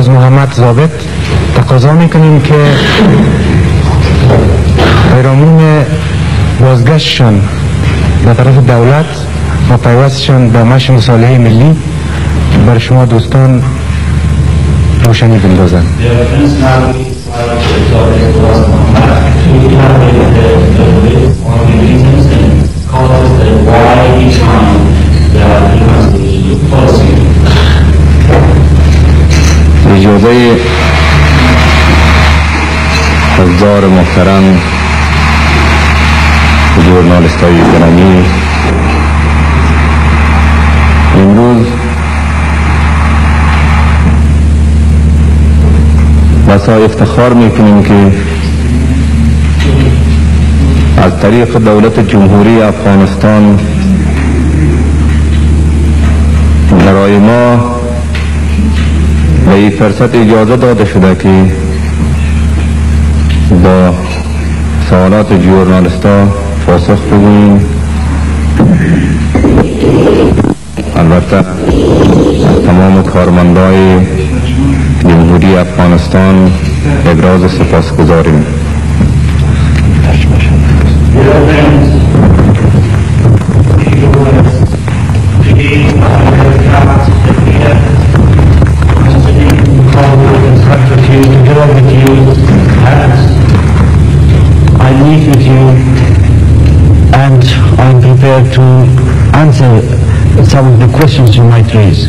باز محمد ضابط تقاضا میکنیم که پیرامون بازگشتشان به طرف دولت و پیوستشان به مش مصالحه ملی بر شما دوستان روشنی بندازند. اجازه حضار محترم ژورنالیست های گرامی، امروز بسا افتخار میکنیم که از طریق دولت جمهوری افغانستان برای ما به این فرصت اجازه داده شده که با سوالات ژورنالیست‌ها پاسخ بگوییم. البته از تمام کارمندای جمهوری افغانستان ابراز سپاس گذاریم. I meet with you and I'm prepared to answer some of the questions you might raise.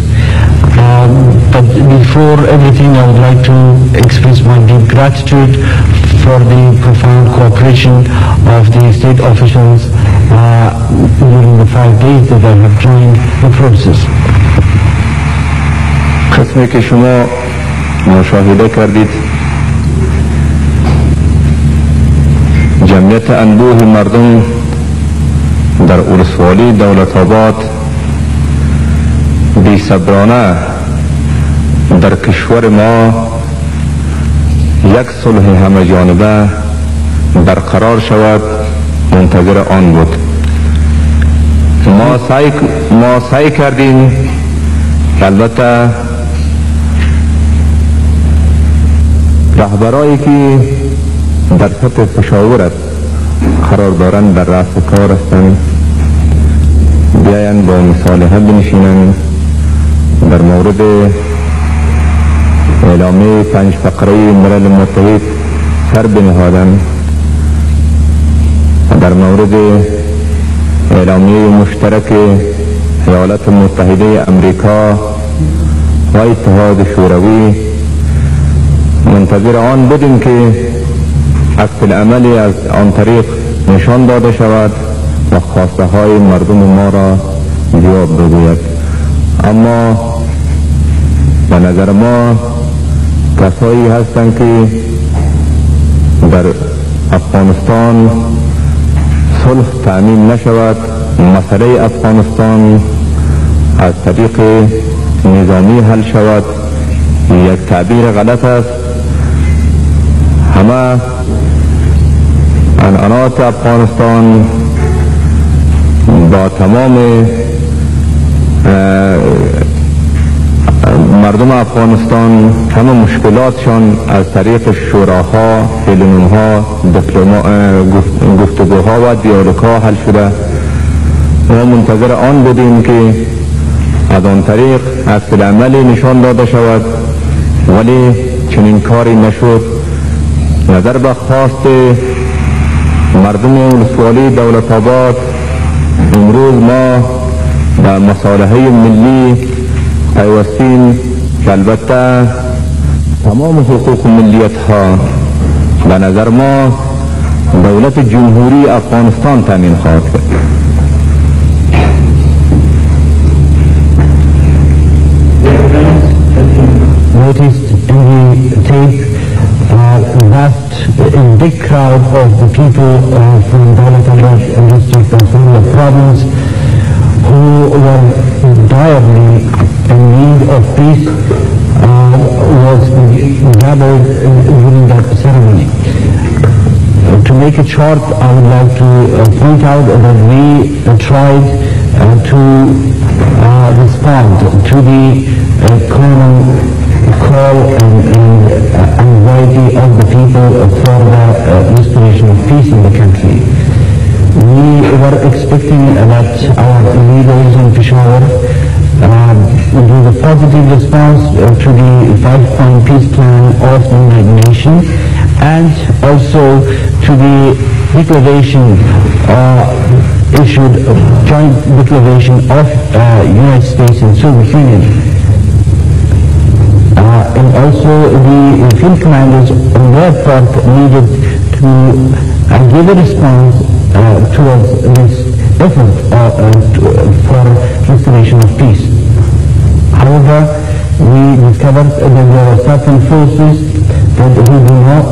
But before everything, I would like to express my deep gratitude for the profound cooperation of the state officials during the 5 days that I have joined the process. قسمی که شما مشاهده کردید، جمعیت انبوه مردم در ولسوالی دولت آباد بی‌صبرانه در کشور ما یک صلح همه جانبه برقرار شود منتظر آن بود. ما سعی کردیم که البته رهبرایی که در سطح مشاورت قرار دارند در رأس کار هستند بیایند با مصالحه بنشینند، در مورد اعلامیه 5 فقره ملل متحد سر بنهادند، در مورد اعلامیه مشترک ایالات متحده امریکا و اتحاد شوروی منتظر آن بودیم که عکس العملی از آن طریق نشان داده شود و خواسته های مردم ما را جواب بگوید. اما به نظر ما کسایی هستند که در افغانستان صلح تأمین نشود، مسئله افغانستان از طریق نظامی حل شود، یک تعبیر غلط است. همه عنعنات افغانستان با تمام مردم افغانستان همه مشکلاتشان از طریق شوراها، پلنومها، گفتگوها و دیالوگها حل شده. ما منتظر آن بودیم که از آن طریق عکس العملی نشان داده شود، ولی چنین کاری نشد. نظر به خواست مردم ولسوالی دولت آباد امروز ما به مصالحه ملی پیوستیم که البته تمام حقوق ملیت ها به نظر ما دولت جمهوری افغانستان تامین خواهد کرد. Noticed in the tape vast big crowd of the people from Dawlatabad district and from the province who were direly in need of peace was gathered during that ceremony. To make it short, I would like to point out that we tried to respond to the common call and anxiety of the people for the restoration of peace in the country. We were expecting that our leaders in Peshawar would give a positive response to the 5-point peace plan of the United Nations and also to the declaration issued, joint declaration of United States and Soviet Union. And also the field commanders on their part needed to give a response towards this effort for restoration of peace. However, we discovered that there were certain forces that who do not